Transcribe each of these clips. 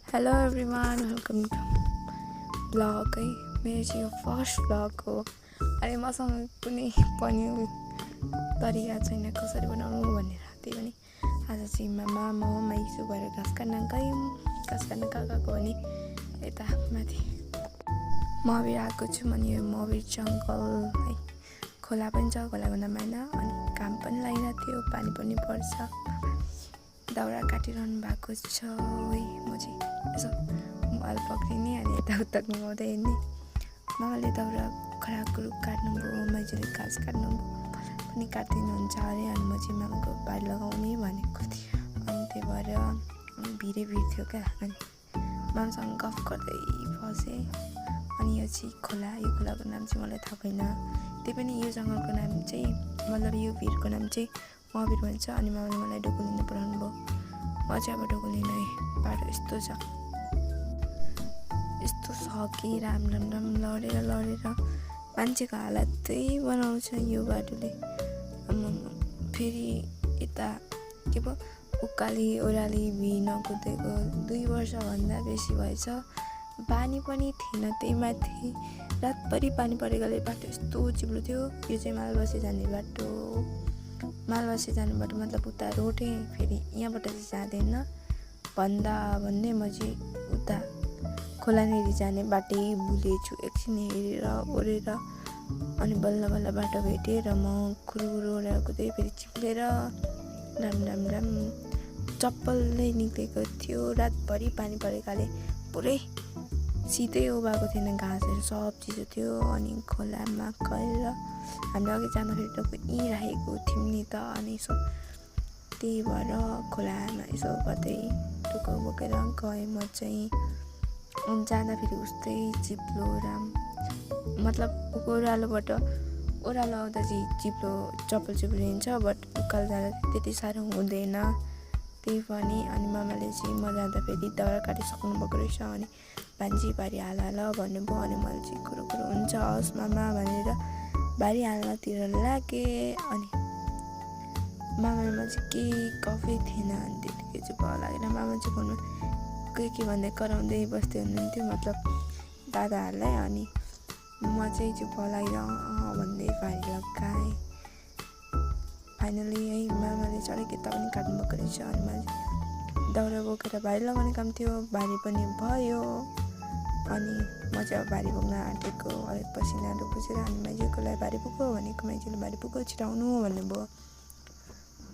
Hello everyone, welcome to blog है। मेरो चाहिँ यो फर्स्ट ब्लग हो। अनि मसँग कुनै पनि तरिका छैन कसरी बनाउनु भनेर। त्यही पनि आज चाहिँ मामा म माइजू भएर घाँस काट्न गयौँ। घाँस काट्न गएको भने यता माथि मबिर आएको छु। अनि यो मबिर जङ्गल है, खोला पनि छ, खोलाको नाम होइन। अनि काम पनि लागिरहेको थियो, पानी पनि पर्छ। दाउरा काटिरहनु भएको छ है। म चाहिँ यसो मोबाइल पक्रिने अनि यताउता घुमाउँदै हिँड्ने। मामाले दाउरा खराकहरू काट्नुभयो, माइजूले घाँस काट्नुभयो, पनि काटिदिनुहुन्छ अरे। अनि म चाहिँ मामाको बारी लगाउने भनेको थिएँ। अनि त्यही भएर भिड थियो क्या। अनि मामासँग गफ गर्दै बसेँ। अनि यो चाहिँ खोला, यो खोलाको नाम चाहिँ मलाई थाहा भएन। त्यही पनि यो जङ्गलको नाम चाहिँ मतलब यो भिरको नाम चाहिँ मबिर भन्छ। अनि मामाले मलाई डोको लिनु पठाउनु भयो। म चाहिँ अब डोको लिनु है। बाटो यस्तो छ, यस्तो छ कि राम लडेर मान्छेको हालतै बनाउँछ यो बाटोले। फेरि यता के पो उकाली ओह्राली भिर नकुदेको 2 वर्षभन्दा बेसी भएछ। पानी पनि थिएन त्यही माथि। रातभरि पानी परेकोले बाटो यस्तो चिप्लो थियो। यो चाहिँ मालबसी जाने बाटो। मालबसी जाने बाटो मतलब उता रोडै। फेरि यहाँबाट चाहिँ जाँदैन भन्दै म चाहिँ उता खोलानेरि जाने बाटै भुलेछु। एकछिन हेरेर ओरेर अनि बल्ल बाटो भेटेँ र म खुरुखुरु ओरेर कुदेँ। फेरि चिप्लेर राम चप्पल नै निक्लेको थियो। रातभरि पानी परेकाले पुरै सिधै उभाएको थिएन, घाँसहरू सब चिसो थियो। अनि खोलामा गएर हामीले अघि जाँदाखेरि त यहीँ राखेको थियौँ नि त। अनि यसो त्यही भएर खोलामा यसो गर्दै टुक्को बोकेर गएँ म चाहिँ। जाँदाखेरि उस्तै चिप्लो मतलब ओह्रालोबाट ओह्रालो आउँदा चाहिँ चिप्लो चप्पल चिप्लिन्छ, बट उकालो जाँदा त्यति साह्रो हुँदैन। त्यही पनि अनि मामाले चाहिँ म जाँदाखेरि दाउरा काटिसक्नु भएको रहेछ। अनि भान्जी बारी हाल भन्नुभयो। अनि मैले चाहिँ कुरो हुन्छ हस् मामा भनेर बारी हाल्नतिर लागेँ। अनि मामामा चाहिँ केही गफै थिएन। अनि त्यतिकै चाहिँ भयो लागेर मामा चाहिँ फोनमा के भन्दै कराउँदै बस्दै हुनुहुन्थ्यो, मतलब दादाहरूलाई। अनि म चाहिँ चुप लागेर भन्दै बारी लगाएँ। फाइनली है मामाले चाहिँ अलिक यता पनि काट्नुभएको रहेछ। अनि मैले दाउरा बोकेर बारी लगाउने काम थियो, बारी पनि भयो। अनि म चाहिँ अब बारी पुग्न आँटेको, अलिक पसिनाहरू बुझेर। अनि माइजूकोलाई बारी पुग्यो भनेको, माइजूले बारी पुग्यो छिटाउनु भन्नुभयो।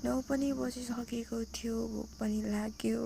9 पनि बजिसकेको थियो, भोक पनि लाग्यो।